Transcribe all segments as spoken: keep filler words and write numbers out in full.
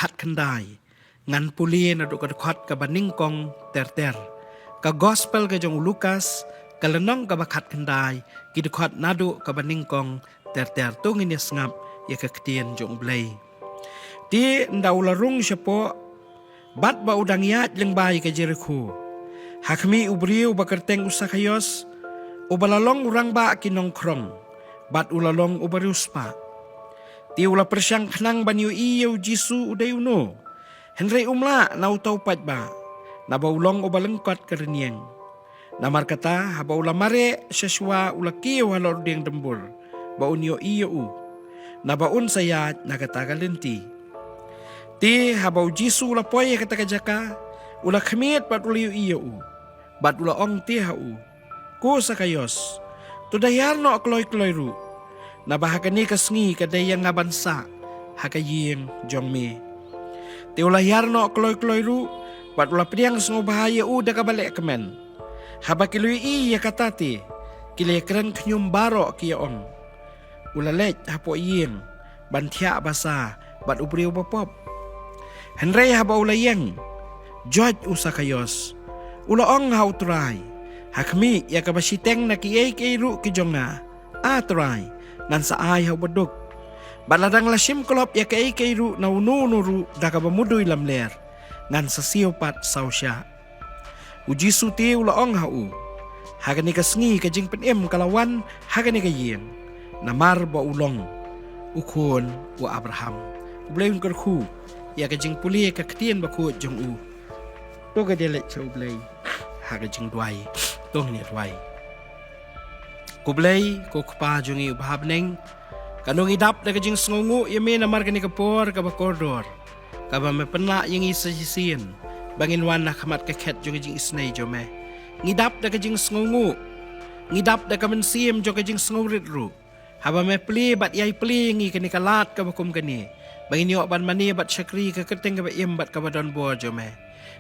khatkhyndai. Ngan pule naduh ka dkhot kaba nyngkong ter ter. Ka Gospel ka jong u Lukas, ka lynnong kaba khatkhyndai, ki dkhot naduh kaba nyngkong ter ter. To ngin ïa sngap ïa ka ktien jong u Blei. Te ynda u la rung shapoh, bad ba u dang ïaid lyngba ïa ka Jerikho, ha khmih u briew ba kyrteng u Sakhaios, uba la long u rangbah ki nongkhrong, bad u la long uba riewspah. Te u la pyrshang khnang ban ïohi ïa u Jisu u dei uno. Hynrei um lah na uta u paidbah, naba u long uba lyngkot ka rynïeng. Namar kata, haba u la mareh sha shuwa, u la kiew halor u dieng dymbur, ba un ïohi ïa u, naba un sa ïaid na kata ka lynti. Te haba u Jisu u la poi ha kata ka jaka, u la khmied bad u la ïohi ïa u, bad u la ong te ha u, Ko Sakhaios, to da hiar noh kloi kloi ruh, naba ha kane ka sngi ka dei ïa nga ban sah ha ka ïing jong me. Te u la hiar noh kloi kloi ruh, bad u la pdiang sngewbha ïa u da kaba leh kmen. Haba ki la ïohi ïa kata te, ki la ïakren khñium baroh, ki ïa ong, U la leit hapoh ïing ban thiah basa bad u briew bapop. Hynrei haba u la ïeng, joit u Sakhaios, u la ong ha u Trai, Ha khmih ïa kaba shiteng na kiei kiei ruh ki jong nga, A Trai, ngan sa ai ha u baduk. Bad lada nga la shim klop ïa kaei kaei ruh na uno uno ruh da kaba mudui lamler, ngan sa siew pat saw shah. U Jisu te u la ong ha u, Ha kane ka sngi ka jingpynim ka la wan ha kane ka ïing, namar ba u long u khun u Abraham. U Blei un kyrkhu ïa ka jingpule ka ktien bakhuid jong u. To ngin ïa leit sha u Blei ha ka jingduwai. To ngin ïa duwai. Ko Blei, ko Kpa jong ngi uba ha bneng, kano ngi dap da ka jingsngewnguh ïa me namar kane ka por kaba kordor, kaba me pynlah ïa ngi sa shisien ba ngin wan ha khmat ka khet jong ka jingisynei jong me. Ngi dap da ka jingsngewnguh, ngi dap da ka mynsiem jong ka jingsngewrit ruh, haba me plie bad ïai plie ïa ngi kane ka lad kaba kum kane, ba ngin ïoh ban mane bad shakri ka kyrteng kaba im bad kaba don bor jong me.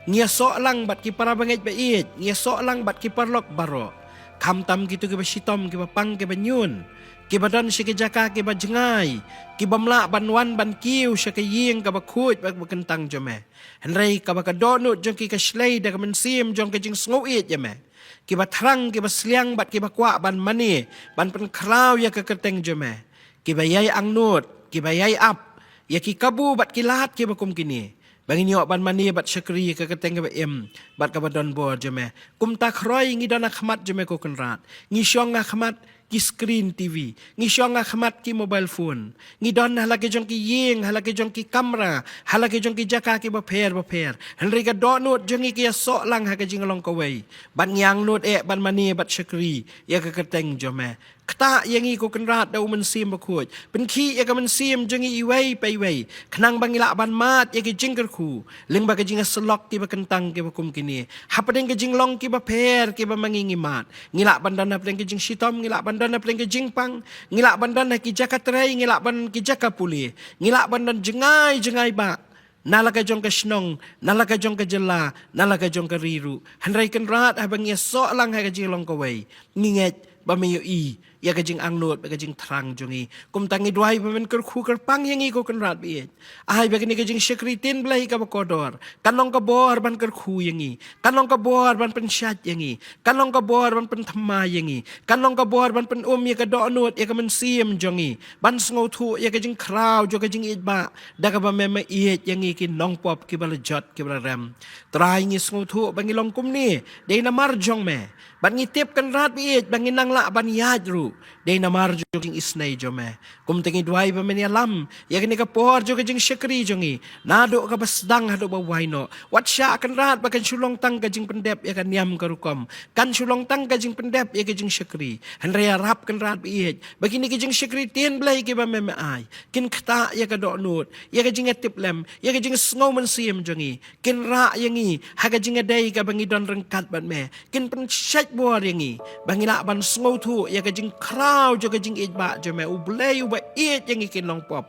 Ngi ïasoh lang bad ki para bangeit ba ïeit, ngi ïasoh lang bad ki paralok baroh, khamtam kito kiba shitom, kiba pang, kiba ñiun, kiba don sha ki jaka kiba jngai, kiba mlah ban wan ban kiew sha ka ïing kaba khuid bad kaba kyntang jong me. Hynrei kaba ka dohnud jong ki ka shlei da ka mynsiem jong ka jingsngewieit ïa me, kiba thrang, kiba sliang bad kiba kwah ban mane, ban pynkhraw ïa ka kyrteng jong me, kiba ïai angnud, kiba ïai ap ïa ki kabu bad ki lad kiba kum kine, ba ngin ïoh ban mane bad shakri ïa ka kyrteng kaba im bad kaba don bor jong me. Kumta khroi ngi don ha khmat jong me, ko Kynrad. Ngi shong ha khmat ki screen T V, ngi shong ha khmat ki mobile phone, ngi don ha la ki jong ki ïing, ha la ki jong ki kamra, ha la ki jong ki jaka kiba pher bapher. Hynrei ka dohnud jong ngi ka ïasoh lang ha ka jinglong kawei, bad ngi angnud eh ban mane bad shakri ïa ka kyrteng jong me. Ktah ïa ngi, ko Kynrad, da u Mynsiem Bakhuid. Pynkhih ïa ka mynsiem jong ngi iwei pa iwei, khnang ba ngi lah ban mad ïa ki jingkyrkhu lyngba ka jingïasyllok kiba kyntang kiba kum kine, hapdeng ka jinglong kiba pher kiba ma ngi ngi mad. Ngi lah ban don hapdeng ka jingshitom, ngi lah ban don hapdeng ka jingpang, ngi lah ban don ha ki jaka trei, ngi lah ban ki jaka pule, ngi lah ban don jngai jngai bah, na la ka jong ka shnong, na la ka jong ka jylla, na la ka jong ka ri ruh. Hynrei Kynrad, haba ngi ïasoh lang ha ka jinglong kawei, ngi ngeit ba me ïohi ïa ka jingangnud bad ka jingthrang jong ngi. Kumta ngi duwai ba men kyrkhu kyrpang ïa ngi, ko Kynrad ba ïeit. Ai ba kane ka jingshakri ktien Blei kaba kordor kan long ka bor ban kyrkhu ïa ngi, kan long ka bor ban pynshait ïa ngi, kan long ka bor ban pynthymmai ïa ngi, kan long ka bor ban pynum ïa ka dohnud, ïa ka mynsiem jong ngi, ban sngewthuh ïa ka jingkhraw jong ka jingïeit bah, da kaba me me ïeit ïa ngi ki nongpop kiba la jot kiba la rem. Trai, ngi sngewthuh ba ngi long kumne dei namar jong me, bad ngi tip, Kynrad ba ïeit, ba ngin nang lah ban ïaid ruh dei namar jong ka jingisynei jong me. Kumta ngi duwai ba men ïalam ïa kane ka por jong ka jingshakri jong ngi, naduh kaba sdang haduh ba wai noh. Wat shah, Kynrad, ba kan shu long tang ka jingpyndep ïa ka niam ka rukom, kan shu long tang ka jingpyndep ïa ka jingshakri. Hynrei ïarap, Kynrad ba ïeit, ba kine ki jingshakri ktien Blei kiba me me ai kin ktah ïa ka dohnud, ïa ka jingïatiplem, ïa ka jingsngew mynsiem jong ngi, kin rah ïa ngi ha ka jingïadei kaba ngi don ryngkat bad me, kin pynshait bor ïa ngi ba ngi lah ban sngewthuh ïa ka jingkhraw jong ka jingïeit bah jong me, U Blei uba ïeit ïa ngi ki nongpop.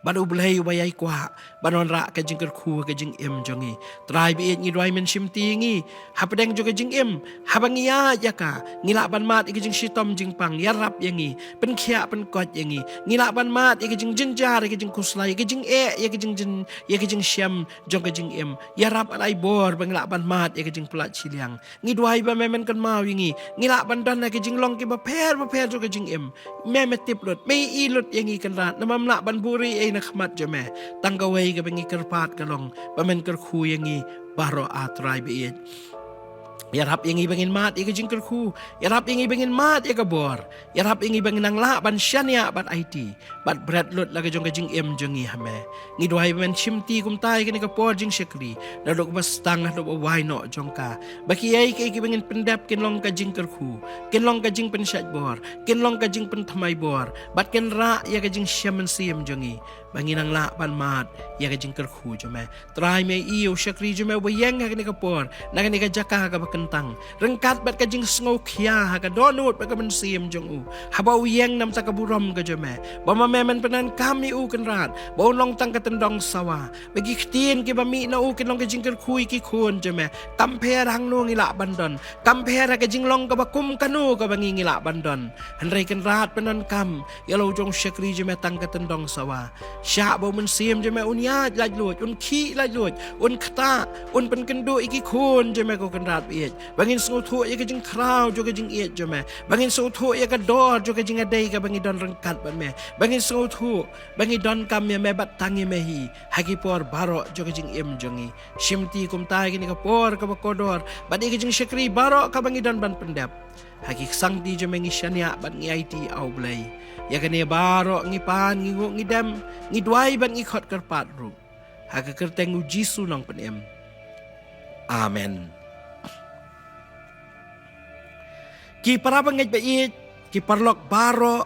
Bad U Blei uba ïai kwah ban wanrah ka jingkyrkhu ha ka jingim jong ngi. Trai baieit, ngi duwai men shimti ïa ngi hapdeng jong ka jingim, haba ngi ïaid ïa ka, ngi lah ban mad ïa ka jingshitom jingpang, ïarap ïa ngi, pynkhiah pynkoit ïa ngi. Ngi lah ban mad ïa ka jingjynjar, ïa ka jingkhuslai, ïa ka jingeh, ïa ka jingjyn, ïa ka jingshem jong ka jingim. Ïarap bad ai bor ba ngi lah ban mad ïa ka jingpynlait shiliang. Ngi duwai ba me men kynmaw ïa ngi. Ngi lah ban don ha ka jinglong kiba pher bapher jong ka jingim. Me me tip lut, me ïohi lut ïa ngi Kynrad. Namar ym lah ban buhrieh ei na khmat jong me. Tang kawei kaba ngi kyrpad ka long ba men kyrkhu ïa ngi baroh, A Trai baieit. Ïarap ïa ngi ba ngin mad ïa ka jingkyrkhu. Ïarap ïa ngi ba ngin mad ïa ka bor. Ïarap ïa ngi ba ngin nang lah ban shaniah bad aiti bad bret lut la ka jong ka jingim jong ngi ha me. Ngi duwai ba men shimti kumta ïa kane ka por jingshakri, naduh kaba sdang haduh ba wai noh jong ka, ba kiei kiei kiba ngin pyndep kin long ka jingkyrkhu, kin long ka jingpynshait bor, kin long ka jingpynthymmai bor, bad kin rah ïa ka jingshem mynsiem jong ngi, ba ngin nang lah ban mad ïa ka jingkyrkhu jong me. Trai, me ïohi ïa u shakri jong me uba ïeng ha kane ka por, na kane ka jaka kaba kyntang, ryngkat bad ka jingsngewkhia ha ka dohnud bad ka mynsiem jong u, haba u ïeng na bynta ka burom ka jong me. Ba ma me men pyndonkam ïa u Kynrad, ba un long tang ka tyndong sawa, ba ki ktien kiba mih na u kin long ka jingkyrkhu ïa ki khun jong me. Kam pher hangno ngi lah ban don, kam pher ha ka jinglong kaba kum kano kaba ngi, ngi lah ban don, hynrei Kynrad, pyndonkam ïa la u jong u shakri jong me tang ka tyndong sawa. Shah ba u mynsiem jong me un ïaid laitluid, un khih laitluid, un ktah, un pynkynduh ïa ki khun jong me, ko Kynrad baieit. Ba ngin sngewthuh ïa ka jingkhraw jong ka jingïeit jong me. Ba ngin sngewthuh ïa ka dor jong ka jingïadei kaba ngi don ryngkat bad me. Ba ngin sngewthuh ba ngi donkam ïa me bad tang ïa me hi ha ki por baroh jong ka jingim jong ngi. Shimti kumta ïa kane ka por kaba kordor bad ïa ka jingshakri baroh kaba ngi don ban pyndep. Ha ki ksangti jong me ngi shaniah bad ngi aiti, A U Blei. Ïa kane baroh ngi pan, ngi nguh, ngi dem, ngi duwai bad ngi khot kyrpad ruh ha ka kyrteng U Jisu Nongpynim. Amen. Ki para bangeit baieit, ki paralok baroh,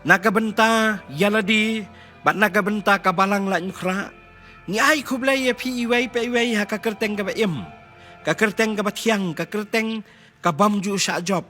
na ka bynta ïa lade bad na ka bynta ka Balang Laitumkhrah, ngi ai khublei ïa phi iwei pa iwei ha ka kyrteng kaba im, ka kyrteng kaba thiang, ka kyrteng ka bym ju shah jop,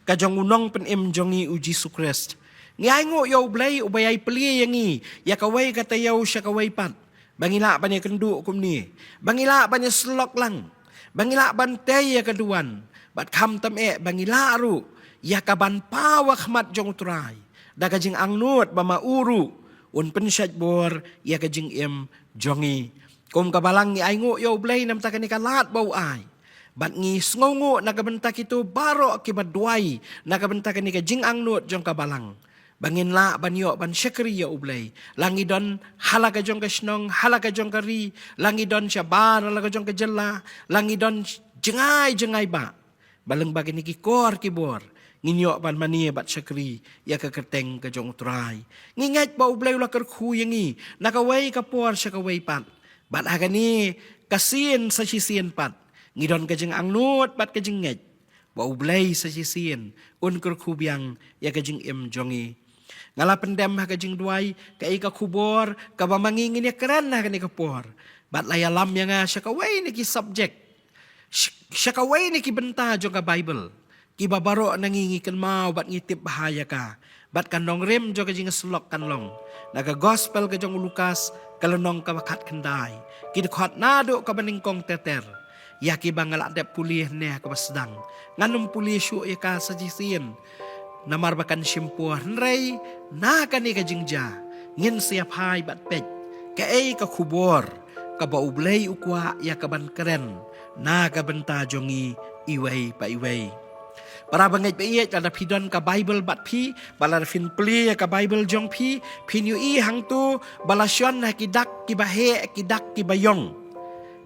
ka jong U Nongpynim jong ngi U Jisu Khrist. Ngi ai nguh ïa U Blei uba ïai plie ïa ngi ïa kawei ka taïew sha kawei pat, ba ngi lah ban ïakynduh kumne, ba ngi lah ban ïasyllok lang, ba ngi lah ban tei ïa ka duwan, bad khamtam eh ba ngi lah ruh ïa ka ban paw ha khmat jong U Trai da ka jingangnud ba ma u ruh un pynshait bor ïa ka jingim jong ngi. Kum ka Balang ngi ai nguh ïa U Blei namar kane ka lad ba u ai. Bad ngi sngewnguh na ka bynta kito baroh kiba duwai na ka bynta kane ka jingangnud jong ka Balang, ba ngin lah ban ïoh ban shakri ïa U Blei, la ngi don ha la ka jong ka shnong, ha la ka jong ka ri, la ngi don shabar ha la ka jong ka jylla, la ngi don jngai jngai bah, ba lyngba kine ki kor ki bor ngin ïoh ban mane bad shakri ïa ka kyrteng ka jong U Trai. Ngi ngeit ba U Blei u la kyrkhu ïa ngi na kawei ka por sha kawei pat, bad ha kane ka sien sa shisien pat ngi don ka jingangnud bad ka jingngeit ba U Blei sa shisien un kyrkhu biang ïa ka jingim jong ngi. Nga la pyndem ha ka jingduwai kaei ka khubor kaba ma ngi ngin ïakren ha kane ka por, bad la ïalam ïa nga sha kawei na ki subject, sh-, sha kawei na ki bynta jong ka Baibl, kiba baroh na ngi ngi kynmaw bad ngi tip bha ïa ka. Bad ka nongrim jong ka jingïasyllok kan long na ka Gospel ka jong u Lukas, ka lynnong kaba khatkhyndai, ki dkhot naduh kaba nyngkong ter ter. Ïa kiba nga lah dep pule hynne ha kaba sdang, ngan ym pule shuh ïa ka sa shisien, namar ba kan shim por, hynrei na kane ka jingjia ngin sa ïa phai bad peit kaei ka khubor kaba U Blei u kwah ïa ka ban kren na ka bynta jong ngi iwei pa iwei. Para bangeit baieit, lada phi don ka Baibl bad phi, bad lada phin plie ïa ka Baibl jong phi, phin ïohi hangto ba la shon ha ki dak kiba heh, ki dak kiba ïong,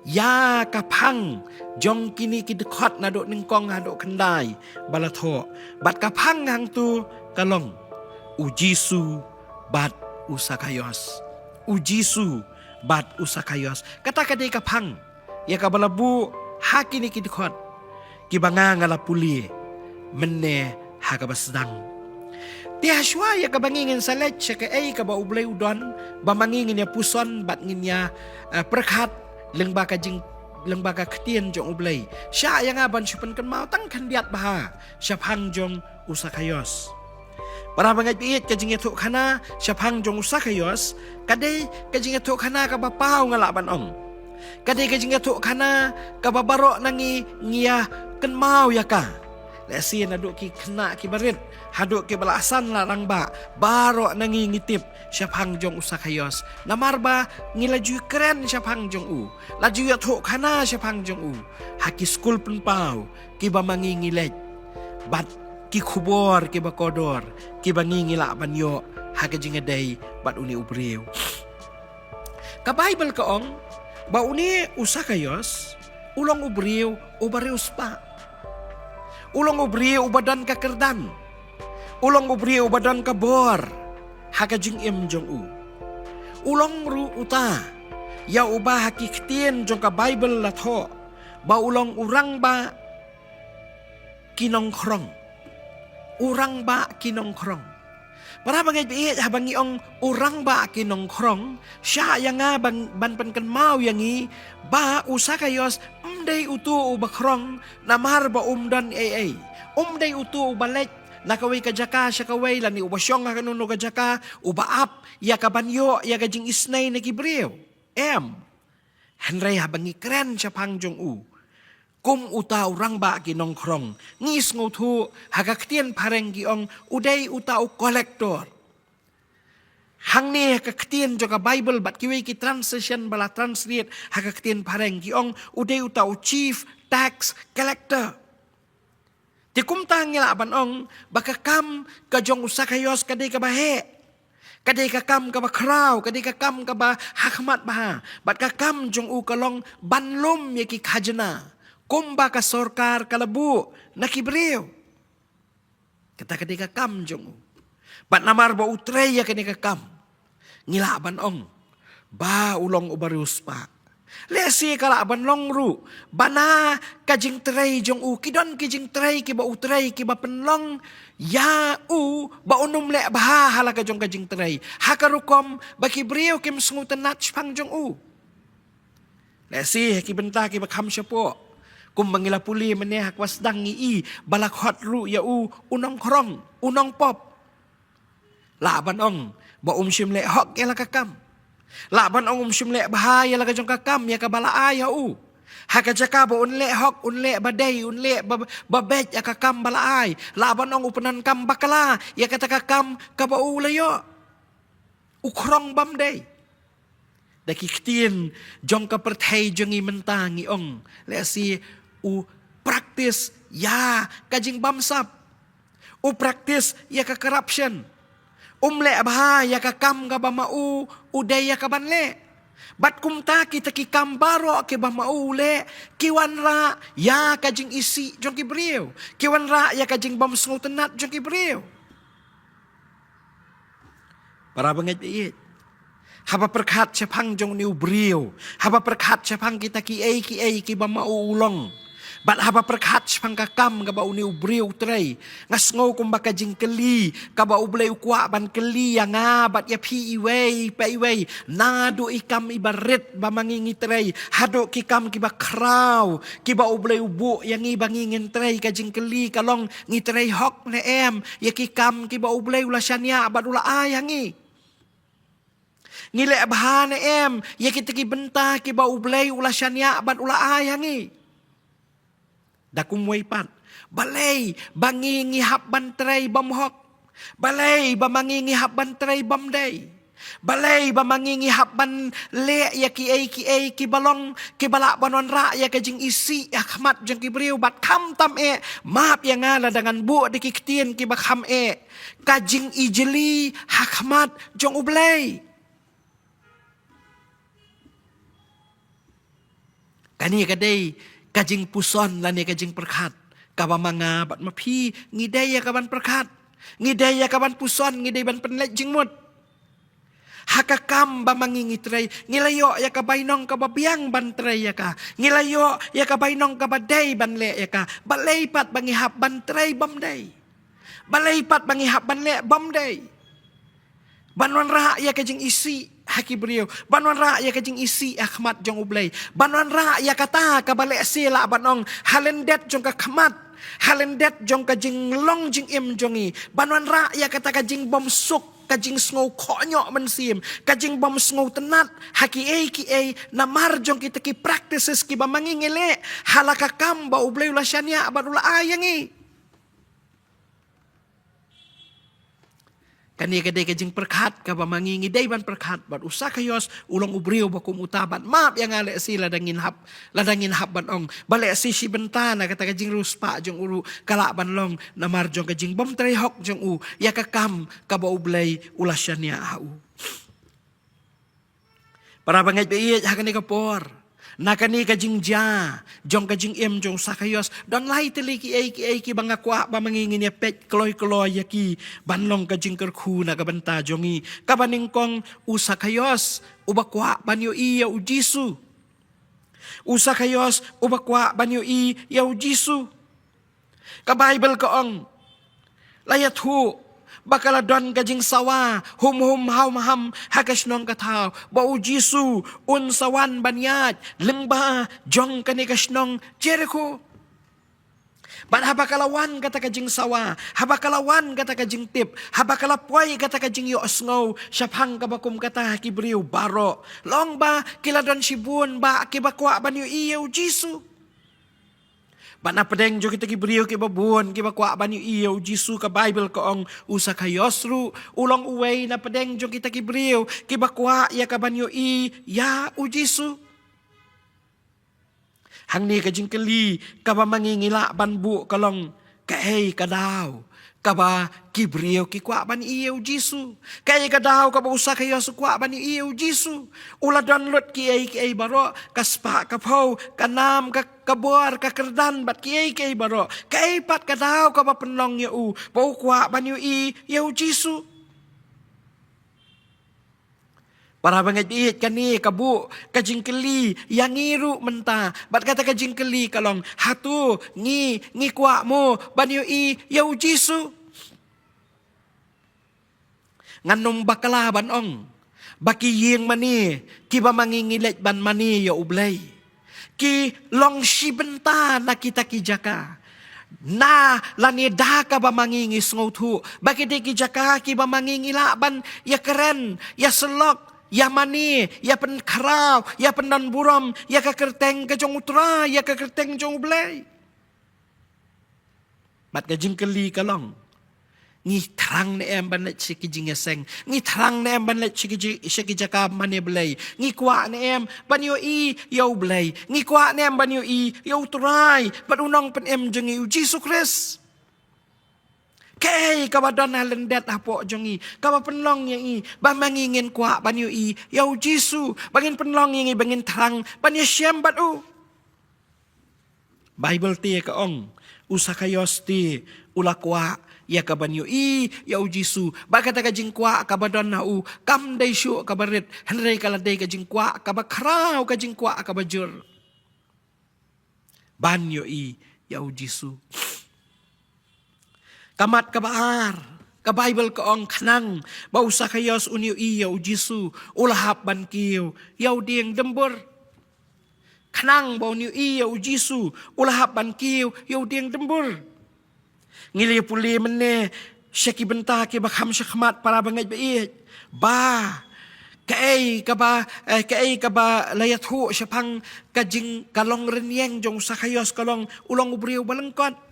ïa ka phang jong kine ki dkhot naduh nyngkong haduh khyndai ba la thoh. Bad ka phang hangto ka long U Jisu bad u Sakhaios. U Jisu bad u Sakhaios. Kata ka dei ka phang ïa kaba la buh ha kine ki dkhot kiba nga nga la pule mynne ha kaba sdang. Te hashwa ïa kaba ngi ngin sa leit sha kaei kaba U Blei u don ba ma ngi ngin ïa puson bad ngin ïa, eh, pyrkhat lyngba ka jing, lyngba ka ktien jong U Blei, shah ïa nga ban shu pynkynmaw tang khyndiat bha shaphang jong u Sakhaios. Para bangeit baieit, ka jingïathuhkhana shaphang jong u Sakhaios ka dei ka jingïathuhkhana kaba paw, nga lah ban ong. Ka dei ka jingïathuhkhana kaba baroh na ngi ngi ïa kynmaw ïa ka. Lehse naduh ki khynnah kiba rit haduh kiba la san la rangbah, baroh na ngi ngi tip shaphang jong u Sakhaios. Namar ba ngi la ju kren shaphang jong u, la ju ïathuhkhana shaphang jong u ha ki skul pynpaw kiba ma ngi ngi leit, bad ki khubor kiba kordor kiba ngi ngi lah ban ïoh ha ka jingïadei bad une u briew. Ka Baibl ka ong ba une u Sakhaios u long u briew uba riewspah. U long u briew uba don ka kyrdan. U long u briew uba don ka bor ha ka jingim jong u. U long ruh uta ïa uba ha ki ktien jong ka Baibl la thoh ba u long u rangbah ki nongkhrong. U rangbah ki nongkhrong. Para bangeit baieit, haba ngi ong u rangbah ki nongkhrong, shah ïa nga ban, ban pynkynmaw ïa ngi ba u Sakhaios ym dei uto uba khrong namar ba um don ei ei. Um dei uto uba leit na kawei ka jaka sha kawei, lane uba shong ha kano kano ka jaka, uba ap ïa ka ban ïoh ïa ka jingisynei na ki briew. Em. Hynrei haba ngi kren shaphang jong u kum uta u rangbah ki nongkhrong, ngi sngewthuh ha ka ktien phareng ki ong u dei uta u collector. Hangne ha ka ktien jong ka Baibl bad kiwei ki translation ba la translate ha ka ktien phareng ki ong u dei uta u chief tax collector. Te kumta ngi lah ban ong ba ka kam ka jong u Sakhaios ka dei kaba heh. Ka dei ka kam kaba khraw, ka dei ka kam kaba hakhmat bha. Bad ka kam jong u ka long ban lum ïa ki khajna kumba ka sorkar ka la buh na ki briew. Kata ka dei ka kam jong u. Bad namar ba u trei ïa kane ka kam, ngi lah ban ong ba u long uba riewspah. Lehse ka lah ban long ruh ba na ka jingtrei jong u ki don ki jingtrei kiba u trei kiba pynlong ïa u ba un ym leh bha ha la ka jong ka jingtrei, ha ka rukom ba ki briew kim sngewtynnad shaphang jong u. Lehse ha ki bynta kiba kham shapoh, kumba ngi la pule mynne ha kaba sdang, ngi i ba la khot ruh ïa u u nongkhrong, u nongpop. Lah ban ong ba um shym leh hok ïa la ka kam. Lah ban ong um shym leh bha ïa la ka jong ka kam ïa kaba la ai ha u. Ha ka jaka ba un leh hok, un leh ba dei, un leh ba, ba beit ïa ka kam ba la ai, lah ban ong u pyndonkam bakla ïa kata ka kam kaba u la ïoh. U khrong bym dei. Da ki ktien jong ka pyrthei jong ngi mynta ngi ong, lehse u practice ïa ka jingbamsap. U practice ïa ka corruption. Um leh bha ïa ka kam kaba ma u u dei ïa ka ban leh. Bad kumta kita ki kam baroh kiba ma u u leh ki wanrah ïa ka jingisih jong ki briew, ki wanrah ïa ka jingbymsngewtynnad jong ki briew. Para bangeit baieit, haba pyrkhat shaphang jong une u briew, haba pyrkhat shaphang kita kiei kiei kiba ma u u long, bad haba pyrkhat shaphang ka kam kaba une u briew u trei, nga sngew kumba ka jingkylli kaba U Blei u kwah ban kylli ïa nga bad ïa phi iwei pa iwei, naduh i kam iba rit ba ma ngi ngi trei haduh ki kam kiba khraw kiba U Blei u buh ïa ngi ba ngi ngin trei, ka jingkylli ka long, ngi trei hok ne em ïa ki kam kiba U Blei u la shaniah bad u la ai ha ngi? Ngi leh bha ne em ïa kita ki bynta kiba U Blei u la shaniah bad u la ai ha ngi? Da kumwei pat, balei ba ngi ngi hap ban trei bymhok? Balei ba ma ngi ngi hap ban trei bymdei? Balei ba ma ngi ngi hap ban leh ïa kiei kiei kiba long kiba lah ban wanrah ïa ka jingisih ha khmat jong ki briew? Bad khamtam eh, map ïa nga lada ngan buh da ki ktien kiba kham eh, ka jingijli ha khmat jong U Blei. Kane ka dei ka jingpuson lane ka jingpyrkhat kaba ma nga bad ma phi ngi dei ïa ka ban pyrkhat, ngi dei ïa ka ban puson, ngi dei ban pynleit jingmut. Ha ka kam ba ma ngi ngi trei, ngi la ïoh ïa ka bainong kaba biang ban trei ïa ka, ngi la ïoh ïa ka bainong kaba dei ban leh ïa ka. Balei pat ba ngi hap ban trei bymdei? Balei pat ba ngi hap ban leh bymdei? Ban wanrah ïa ka jingisih ha ki briew, ban wanrah ïa ka jingisih ha khmat jong U Blei, ban wanrah ïa kata kaba lehse lah ban ong ha lyndet jong ka khmat ha lyndet jong ka jinglong jingim jong ngi, ban wanrah ïa kata ka jingbymsuk, ka jingsngew khohñioh mynsiem, ka jingbymsngew tynnad ha kiei kiei namar jong kita ki practices kiba ma ngi ngi leh ha la ka kam ba U Blei u la shaniah bad u la ai ïa ngi. Kane ka dei ka jingpyrkhat kaba ma ngi ngi dei ban pyrkhat bad u Sakhaios u long u briew ba kum uta, bad map ïa nga lehse lada ngin hap, lada ngin hap ban ong ba lehse shi bynta na kata ka jingriewspah jong u ruh ka lah ban long namar jong ka jingbymtrei hok jong u ïa ka kam kaba U Blei u la shaniah ha u. Para bangeit ba ïeit, ha kane ka por, na kane ka jingjia jong ka jingim jong u Sakhaios, don lai tylli kiei kiei kiba nga kwah ba ma ngi ngin ïa peit kloi kloi ïa ki ban long ka jingkyrkhu na ka bynta jong ngi. Kaba nyngkong, u Sakhaios uba kwah ban ïohi ïa u Jisu. U Sakhaios uba kwah ban ïohi ïa u Jisu. Ka Baibl ka ong, la ïathuh ba ka la don ka jingsawa hum hum hawmaham ha ka shnong ka thaw ba u Jisu un sa wan ban ïaid lyngba jong kane ka shnong Jerikho. Bad haba ka la wan kata ka jingsawa, haba ka la wan kata ka jingtip, haba ka la poi kata ka jingïohsngew shaphang kaba kum kata ha ki briew baroh, long ba ki la don shibun ba kiba kwah ban ïohi ïa u Jisu. Bad na pdeng jong kita ki briew kiba bun kiba kwah ban ïohi ïa u Jisu, ka Baibl ka ong u Sakhaios ruh u long uwei na pdeng jong kita ki briew kiba kwah ïa ka ban ïohi ïa u Jisu. Hangne ka jingkylli kaba ma ngi ngi lah ban buh ka long, kaei ka daw kaba ki briew ki kwah ban ïohi ïa u Jisu? Kaei ka daw kaba u Sakhaios u kwah ban ïohi ïa u Jisu? U la don lut kiei kiei baroh, ka spah ka phew, ka nam, ka, ka bor, ka kyrdan bad kiei kiei baroh. Kaei pat ka daw kaba pynlong ïa u ba u kwah ban ïohi ïa u Jisu? Para bangeit ba ïeit, kane ka buh ka jingkylli ïa ngi ruh mynta. Bad kata ka jingkylli ka long, hato ngi, ngi kwah mo ban ïohi ïa u Jisu? Ngan ym bakla ban ong ba ki ïing mane kiba ma ngi ngi leit ban mane ïa U Blei ki long shi bynta na kita ki jaka. Na lane da kaba ma ngi ngi sngewthuh ba ki dei ki jaka kiba ma ngi ngi lah ban ïakren, ïasyllok, ïamane, ïapynkhraw, ïapyndonburom ïa ka kyrteng ka jong U Trai, ïa ka kyrteng jong U Blei. Bad ka jingkylli ka long, ngi thrang ne em ban leit sha ki jingïaseng? Ngi thrang ne em ban leit sha ki ji-, sha ki jaka mane Blei? Ngi kwah ne em ban ïohi ïa U Blei? Ngi kwah ne em ban ïohi ïa U Trai bad U Nongpynim jong ngi, U Jisu Khrist? Kaei kaba don ha lyndet hapoh jong ngi kaba pynlong ïa ngi ba ma ngi ngin kwah ban ïohi ïa U Jisu, ba ngin pynlong ïa ngi, ba ngin thrang ban ïashem bad U? Baibl te ka ong, u Sakhaios te u la kwah ïa ka ban ïohi ïa u Jisu. Bad kata ka jingkwah kaba don ha u kam dei shuh kaba rit, hynrei ka la dei ka jingkwah kaba khraw, ka jingkwah kaba jur ban ïohi ïa u Jisu. Ka mat kaba ar, ka Baibl ka ong, khnang ba u Sakhaios un ïohi ïa u Jisu, u la hap ban kiew ïa u dieng dymbur. Khnang ba un ïohi ïa u Jisu, u la hap ban kiew ïa u dieng dymbur. Ngi la pule mynne sha ki bynta kiba kham shakhmat, para bangeit ba ïeit, ba kaei kaba, eh, kaei kaba la ïathuh shaphang ka jing, ka long rynïeng jong u Sakhaios ka long, u long u briew ba lyngkot.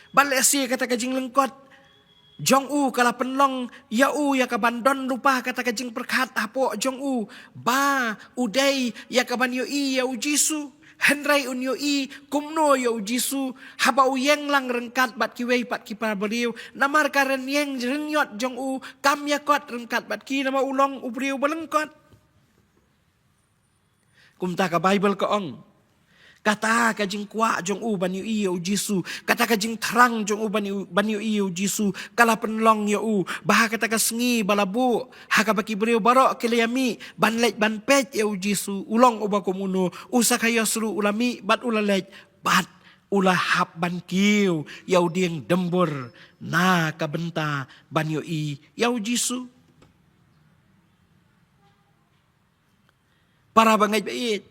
Bad lehse kata ka jinglyngkot jong u ka la pynlong ïa u ïa ka ban don lypa kata ka jingpyrkhat hapoh jong u ba u dei ïa ka ban ïohi ïa u Jisu. Hynrei un ïohi kumno ïa u Jisu haba u ïeng lang ryngkat bad kiwei pat ki para briew? Namar ka rynïeng rynïot jong u kam ïakot ryngkat bad ki, namar u long u briew ba lyngkot. Kumta ka Baibl ka ong, kata ka jingkwah jong u ban ïohi ïa u Jisu, kata ka jingthrang jong u ban ïoh-, ban ïohi ïa u Jisu, ka la pynlong ïa u ba ha kata ka sngi ba la buh, ha kaba ki briew baroh ki la ïa mih ban leit ban peit ïa u Jisu, u long uba kum uno, u Sakhaios ruh u la mih bad u la leit, bad u la hap ban kiew ïa u dieng dymbur na ka bynta ban ïohi ïa u Jisu. Para bangeit ba ïeit,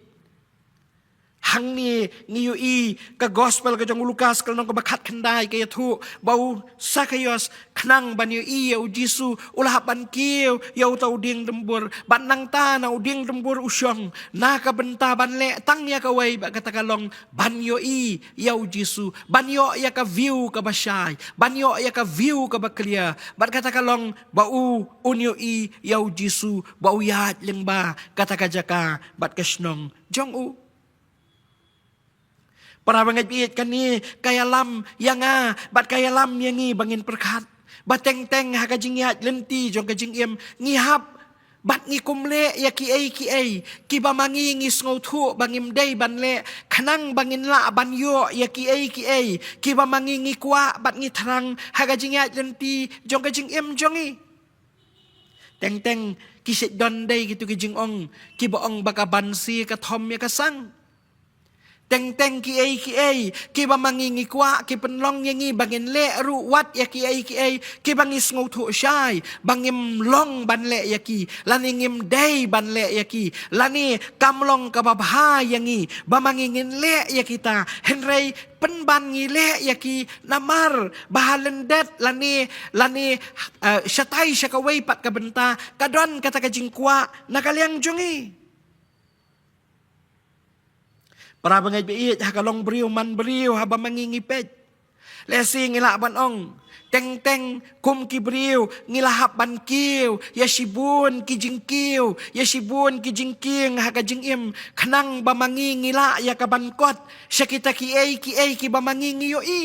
Hangne ngi ïohi ka gospel ka jong u Lukas ka lynnong kaba khatkhyndai ka ïathuh ba u Sakaios khnang ban ïohi ïa u Jisu u la hap ban kiew ïa uta u diengdymbur, bad nangta na u diengdymbur u shong na ka bynta ban leh tang ïa kawei bad kata ka long ban ïohi ïa u Jisu, ban ïoh ïa ka view kaba shai, ban ïoh ïa ka view kaba clear, bad kata ka long ba u un ïohi ïa u Jisu ba u ïaid lyngba kata ka jaka bad ka shnong jong u. Para bangeit baieit, kane ka ïalam ïa nga bad ka ïalam ïa ngi ba ngin pyrkhat ba teng teng ha ka jingïaid lynti jong ka jingim ngi hap bad ngi kum leh ïa kiei kiei kiba ma ngi ngi sngewthuh ba ngim dei ban leh khnang ba ngin lah ban ïoh ïa kiei kiei kiba ma ngi ngi kwah bad ngi thrang ha ka jingïaid lynti jong ka jingim jong ngi. Teng teng ki shait don dei kito ki jingong kiba ong ba ka bansi ka thom ïa ka sang. Teng teng kiei kiei kiba ma ngi ngi kwah ki pynlong ïa ngi ba ngin leh ruh wat ïa kiei kiei kiba ngi sngewthuh shai ba ngim long ban leh ïa ki, lane ngim dei ban leh ïa ki, lane kam long kaba bha ïa ngi ba ma ngi ngin leh ïa kita, hynrei pynban ngi leh ïa ki namar ba ha lyndet lane, lane eh, shatai sha kawei pat ka bynta ka don kata ka jingkwah na ka liang jong ngi. Para bangeit baieit, ha ka long briew man briew haba ma ngi ngi peit, lehse ngi lah ban ong teng teng kum ki briew ngi la hap ban kiew ïa shibun ki jingkiew, ïa shibun ki jingkieng ha ka jingim khnang ba ma ngi ngi lah ïa ka ban kot sha kita kiei kiei kiba ma ngi ngi ïohi.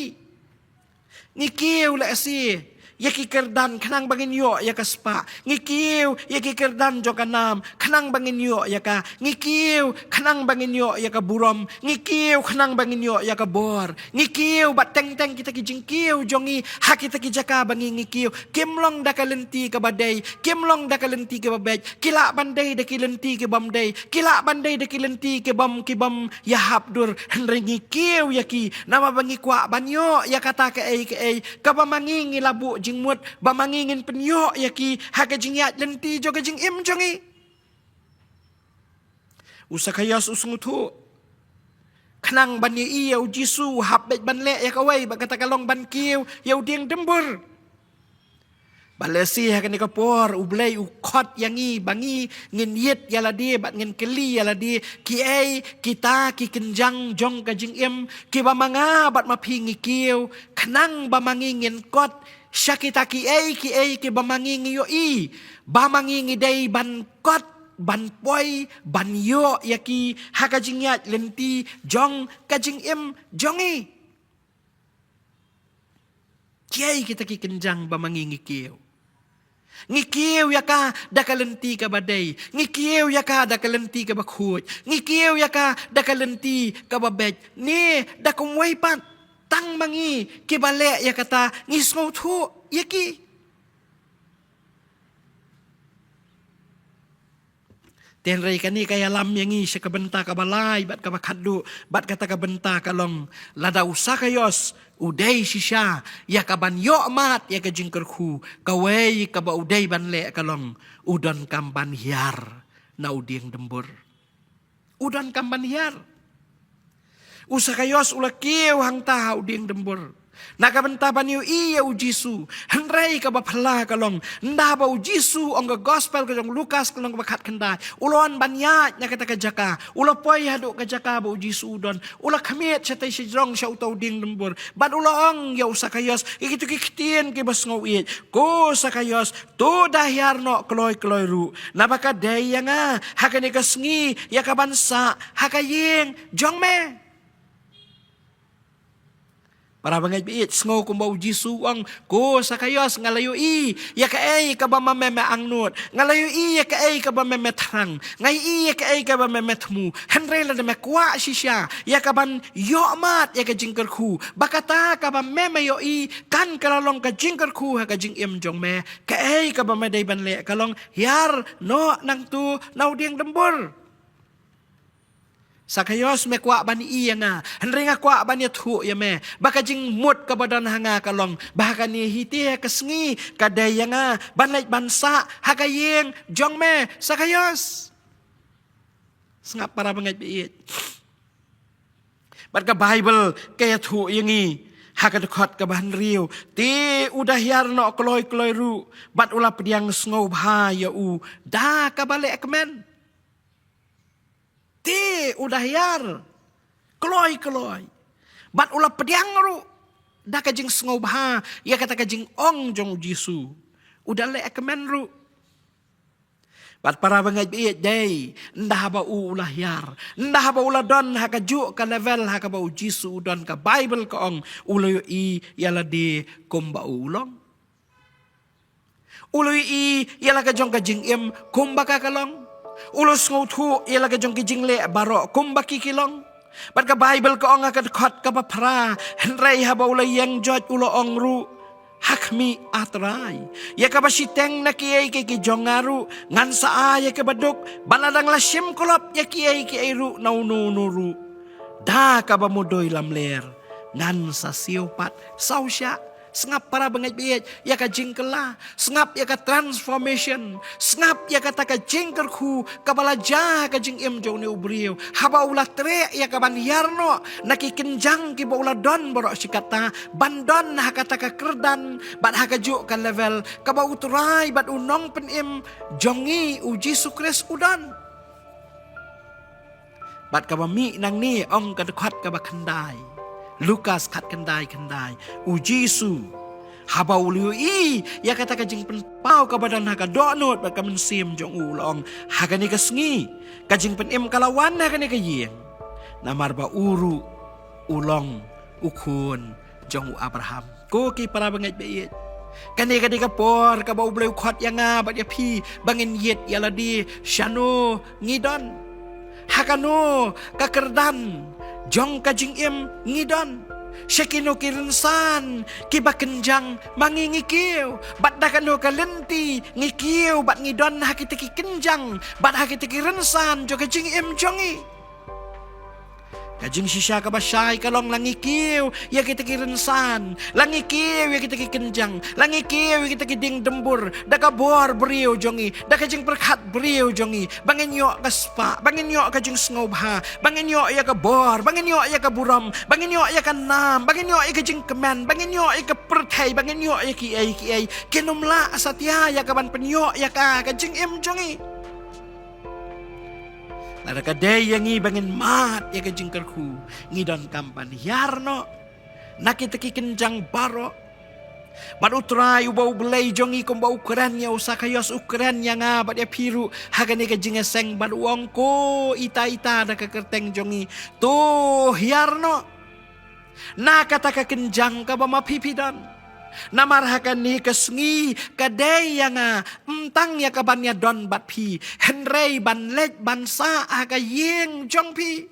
Ngi kiew lehse ïa ki kyrdan khnang ba ngin ïoh ïa ka spah. Ngi kiew ïa ki kyrdan jong ka nam khnang ba ngin ïoh ïa ka. Ngi kiew khnang ba ngin ïoh ïa ka burom. Ngi kiew khnang ba ngin ïoh ïa ka bor. Ngi kiew bad teng teng kita ki jingkiew jong ngi ha kita ki jaka ba ngi ngi kiew kim long da ka lynti kaba dei, kim long da ka lynti kaba beit. Ki lah ban dei da ki lynti kibym dei, ki lah ban dei da ki lynti kibym, kibym ïahap dur, hynrei ngi kiew ïa ki namar ba ngi kwah ban ïoh ïa kata kaei kaei kaba ma ngi ngi la buh jingmut ba ma ngi ngin pynïoh ïa ki ha ka jingïaid lynti jong ka jingim jong ngi. U Sakaios u sngewthuh khnang ban ïohi ïa u Jisu u hap beit ban leh ïa kawei bad kata ka long ban kiew ïa u diengdymbur. Bad lehse ha kane ka por U Blei u khot ïa ngi ba ngi ngin ïit ïa lade bad ngin kylli ïa lade, kiei kita ki kynjang jong ka jingim kiba ma nga bad ma phi ngi kiew khnang ba ma ngi ngin kot sha kita kiei kiei kiba ma ngi ngi ïohi ba ma ngi ngi dei ban kot, ban poi, ban ïoh ïa ki ha ka jingïaid lynti jong ka jingim jong ngi. Kiei kita ki kynjang ba ma ngi ngi kiew? Ngi kiew ïa ka da ka lynti kaba dei, ngi kiew ïa ka da ka lynti kaba khuid, ngi kiew ïa ka da ka lynti kaba beit, ne da kumwei pat tang ma ngi kiba leh ïa kata ngi sngewthuh ïa ki? Te hynrei kane ka ïalam ïa ngi sha ka bynta kaba lai bad kaba khatduh, bad kata ka bynta ka long, lada u Sakaios u dei shisha ïa ka ban ïoh mad ïa ka jingkyrkhu, kawei kaba u dei ban leh ka long u donkam ban hiar na u diengdymbur. U donkam ban hiar. U Sakaios u la kiew hangta ha u diengdymbur na ka bynta ban ïohi ïa u Jisu. Hynrei kaba phylla ka long, ynda ba u Jisu, ong ka gospel ka jong u Lukas ka lynnong kaba khatkhyndai, u la wan ban ïaid na kata ka jaka, u la poi haduh ka jaka ba u Jisu u don, u la khmied shatei shajrong sha uta u diengdymbur bad u la ong ïa u Sakaios ïa kito ki ktien kiba sngewieit, ko Sakaios, to da hiar noh kloi kloi ruh, naba ka dei ïa nga ha kane ka sngi ïa ka ban sah ha ka ïing jong me. Para bangeit baieit, sngew kumba u Jisu u ong, ko Sakaios, nga la ïohi ïa kaei kaba ma me me angnud, nga la ïohi ïa kaei kaba me me thrang, nga ïohi ïa kaei kaba me me thmu. Hynrei lada me kwah shisha ïa ka ban ïoh mad ïa ka jingkyrkhu, ba kata kaba me me ïohi kan ka la long ka jingkyrkhu ha ka jingim jong me, kaei kaba me dei ban leh ka long hiar noh nangto na u diengdymbur. Sakaios, me kwah ban ïohi ïa nga, hynrei nga kwah ban ïathuh ïa me ba ka jingmut kaba don ha nga ka long ba ha kane hi te ka sngi ka dei ïa nga ban leit ban sah ha ka ïing jong me, Sakaios. Sngap para bangeit baieit. Bad ka Baibl ka ïathuh ïa ngi ha ka dkhot kaba hynriew, te u da hiar noh kloi kloi ruh, bad u la pdiang sngewbha ïa u da kaba lehkmen. Te u da hiar kloi kloi, bad u la pdiang ruh da ka jingsngewbha ïa kata ka jingong jong u Jisu. U da lehkmen ruh. Bad para bangeit baieit, dei ynda haba u u la hiar, ynda haba u la don ha kajuh ka level ha kaba u Jisu u don, ka Baibl ka ong, u la ïohi ïa lade kumba u u long. U la ïohi ïa la ka jong ka jingim kumba ka ka long. U la sngewthuh ïa la ka jong ki jingleh baroh kumba ki ki long. Bad ka Baibl ka ong ha ka dkhot kaba phra, hynrei haba u la ïeng joit u la ong ruh, ha khmih, ah Trai, ïa kaba shiteng na kiei kiei ki jong nga ruh ngan sa ai ïa kaba duk, bad la dang la shim klop ïa kiei kiei ruh na uno uno ruh, da kaba mudui lamler ngan sa siew pat. Sngap, sngap para bangeit baieit ïa ka jingkylla, sngap ïa ka transformation, sngap ïa kata ka jingkyrkhu kaba la jia ha ka jingim jong une u briew haba u la treh ïa ka ban hiar noh na ki kynjang kiba u la don baroh shi katta, ban don ha kata ka kyrdan bad ha kajuh ka level kaba u Trai bad u Nongpynim jong ngi u Jisu Khrist u don. Bad kaba mih nangne, ong ka dkhot kaba khyndai, Lukas khatkhyndai khyndai, u Jisu haba u la ïohi ïa kata ka jingpynpaw kaba don ha ka dohnud bad ka mynsiem jong u, u la ong, ha kane ka sngi ka jingpynim ka la wan ha kane ka ïing, namar ba u ruh u long u khun jong u Abraham. Ko ki para bangeit baieit, kane ka dei ka por kaba U Blei u khot ïa nga bad ïa phi ba ngin ïit ïa lade shano ngi don, ha kano ka kyrdan jong ka jingim ngi don, sha kino ki rynsan kiba kynjang ma ngi ngi kiew, bad da kano ka lynti ngi kiew bad ngi don ha kita ki kynjang bad ha kita ki rynsan jong ka jingim jong ngi. Ka jingshisha kaba shai ka long, la ngi kiew ïa kita ki rynsan, la ngi kiew ïa kita ki kynjang, la ngi kiew ïa kita ki dieng dymbur da ka bor briew jong ngi, da ka jingpyrkhat briew jong ngi, ba ngin ïoh ka spah, ba ngin ïoh ka jingsngewbha, ba ngin ïoh ïa ka bor, ba ngin ïoh ïa ka burom, ba ngin ïoh ïa ka nam, ba ngin ïoh ïa ka jingkmen, ba ngin ïoh ïa ka pyrthei, ba ngin ïoh ïa kiei kiei, kin ym lah satia ïa ka ban pynïoh ïa ka ha ka jingim jong ngi. Lada ka dei ïa ngi ba ngin mad ïa ka jingkyrkhu, ngi donkam ban hiar noh na kita ki kynjang baroh. Bad U Trai uba U Blei jong ngi, kumba u kren ïa u Sakaios, u kren ïa nga bad ïa phi ruh ha kane ka jingïaseng, bad u ong, ko ita ita da ka kyrteng jong ngi, to hiar noh na kata ka kynjang kaba ma phi phi don. Namar ha kane ka sngi ka dei ïa nga, ym tang ïa ka ban ïadon bad phi, hynrei ban leit ban sah ha ka ïing jong phi.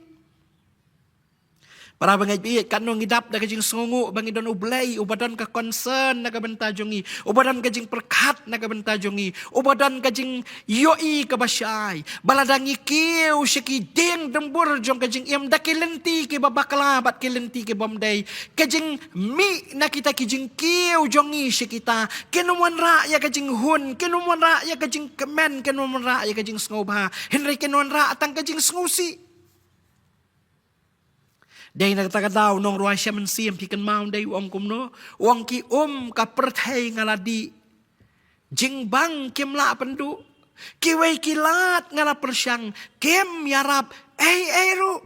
Para bangeit baieit, katno ngi dap da ka jingsngewnguh ba ngi don U Blei uba don ka concern na ka bynta jong ngi, uba don ka jingpyrkhat na ka bynta jong ngi, uba don ka jingïohi kaba shai, ba lada ngi kiew sha ki dieng dymbur jong ka jingim, da ki lynti kiba bakla bad ki lynti ki bym dei, ka jingmih na kita ki jingkiew jong ngi sha kita kin ym wanrah ïa ka jinghun, kin ym wanrah ïa ka jingkmen, kin ym wanrah ïa ka jingsngewbha, hynrei kin wanrah tang ka jingsngewsih. Dei na kata ka daw, nongrwai sha mynsiem, phi kynmaw dei u ong kumno? U ong, ki um ka pyrthei nga la dih, jingbang kim lah pynduh, kiwei ki lad nga la pyrshang, kim ïarap ei ei ruh.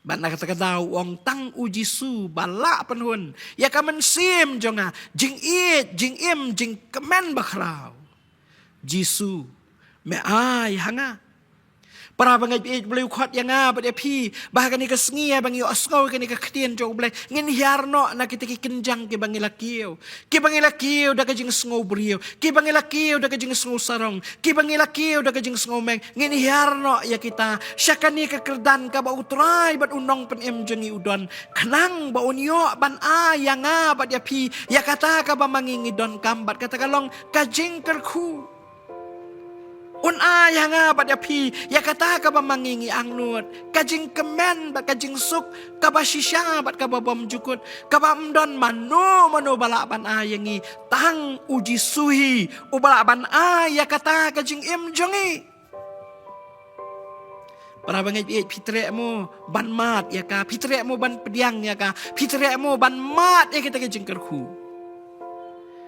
Bad na kata ka daw u ong, tang u Jisu ba lah pynhun ïa ka mynsiem jong nga, jingïeit, jingim, jingkmen bakhraw. Jisu, me ai ha nga. Para bangeit baieit, U Blei u khot ïa nga bad ïa phi ba ha kane ka sngi, haba ngi ïohsngew ïa kane ka ktien jong U Blei, ngin hiar noh na kita ki kynjang kiba ngi la kiew, kiba ngi la kiew da ka jingsngew briew, kiba ngi la kiew da ka jingsngew sarong, kiba ngi la kiew da ka jingsngew meng. Ngin hiar noh ïa kita sha kane ka kyrdan kaba U Trai bad U Nongpynim jong ngi u don, khnang ba un ïoh ban ai ïa nga bad ïa phi ïa kata kaba ma ngi ngi donkam, bad kata ka long ka jingkyrkhu. Un ai ha nga bad ïa phi ïa kata kaba ma ngi ngi angnud, ka jingkmen bad ka jingsuk kaba shisha bad kaba bymjukut, kaba ym don mano mano ba lah ban ai ïa ngi, tang u Jisu hi uba lah ban ai ïa kata ka jingim jong ngi. Para bangeit, phi treh mo ban mad ïa ka, phi treh mo ban pdiang ïa ka, phi treh mo ban mad ïa kita ki jingkyrkhu.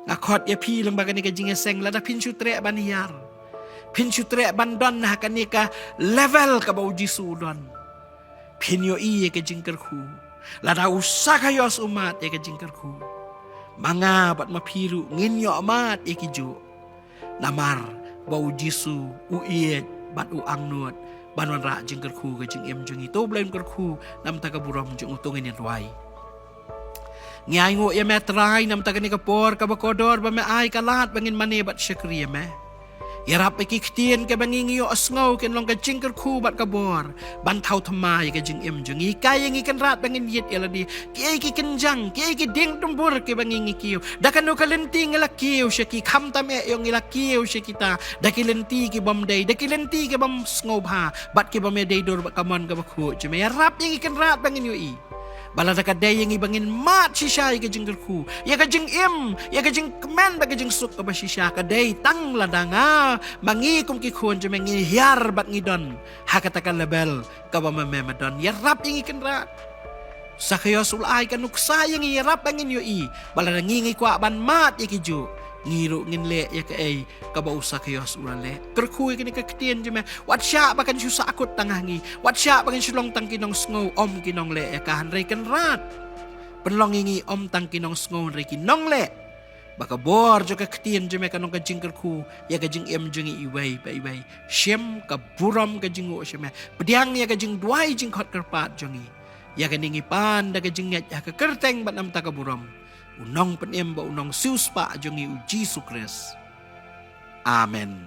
Nga khot ïa phi lyngba kane ka jingïaseng, lada phin shu treh ban hiar, phin shu treh ban don ha kane ka level kaba u Jisu u don, phin ïohi ïa ka jingkyrkhu. Lada u Sakhios u mad ïa ka jingkyrkhu, ma nga bad ma phi ruh ngin ïoh mad ïa ki juh. Namar ba u Jisu u ïeit bad u angnud ban wanrah jingkyrkhu ka jingim jong ngi. To Blei un kyrkhu namar ka burom jong u. To ngin ïa duwai. Ngi ainguh ïa me Trai namar kane ka por kaba kordor ba me ai ka lad ba ngin mane bad shakri ïa me. Ïarap ïa ki ktien kiba ngi ngi ïohsngew kin long ka jingkyrkhu bad ka bor ban thaw thymmai ïa ka jingim jong ngi. Hikai ïa ngi Kynrad ba ngin ïit ïa lade. Kiei ki kynjang, kiei ki dieng dumbur kiba ngi ngi kiew? Da kano ka lynti ngi la kiew sha ki? Khamtam eh ïoh ngi la kiew sha kita da ki lynti ki bym dei, da ki lynti ki bym sngewbha bad ki bym ïadei dur bad ka mon kaba khuid jong me. Ïarap ïa ngi Kynrad ba ngin ïohi ba lada ka dei ïa ngi ba ngin mad shisha ïa ka jingkyrkhu, ïa ka jingim, ïa ka jingkmen bad ka jingsuk kaba shisha, ka dei tang lada nga ma ngi kum ki khun jong me ngi hiar bad ngi don ha kata ka level kaba ma me ma don. Ïarap ïa ngi Kynrad. Sakhios u la ai ka nuksa ïa ngi, ïarap ba ngin ïohi ba lada ngi ngi kwah ban mad ïa ki juh, ngi ruh ngin leh ïa kaei kaba u Sakhios u la leh. Kyrkhu ïa kane ka ktien jong me, wat shah ba kan shu sahkut tang ha ngi, wat shah ba kan shu long tang ki nongsngew ym ki nongleh ïa ka. Hynrei Kynrad, pynlong ïa ngi ym tang ki nongsngew hynrei ki nongleh, ba ka bor jong ka ktien jong me kan long ka jingkyrkhu ïa ka jingim jong ngi iwei pa iwei. Shim ka burom ka jingnguh sha me, pdiang ïa ka jingduwai jingkhot kyrpad jong ngi. Ïa kane ngi pan da ka jingngeit ha ka kyrteng bad namar ka burom u Nongpynim bad u Nongsiewspah jong ngi u Jisu Khrist. Amen.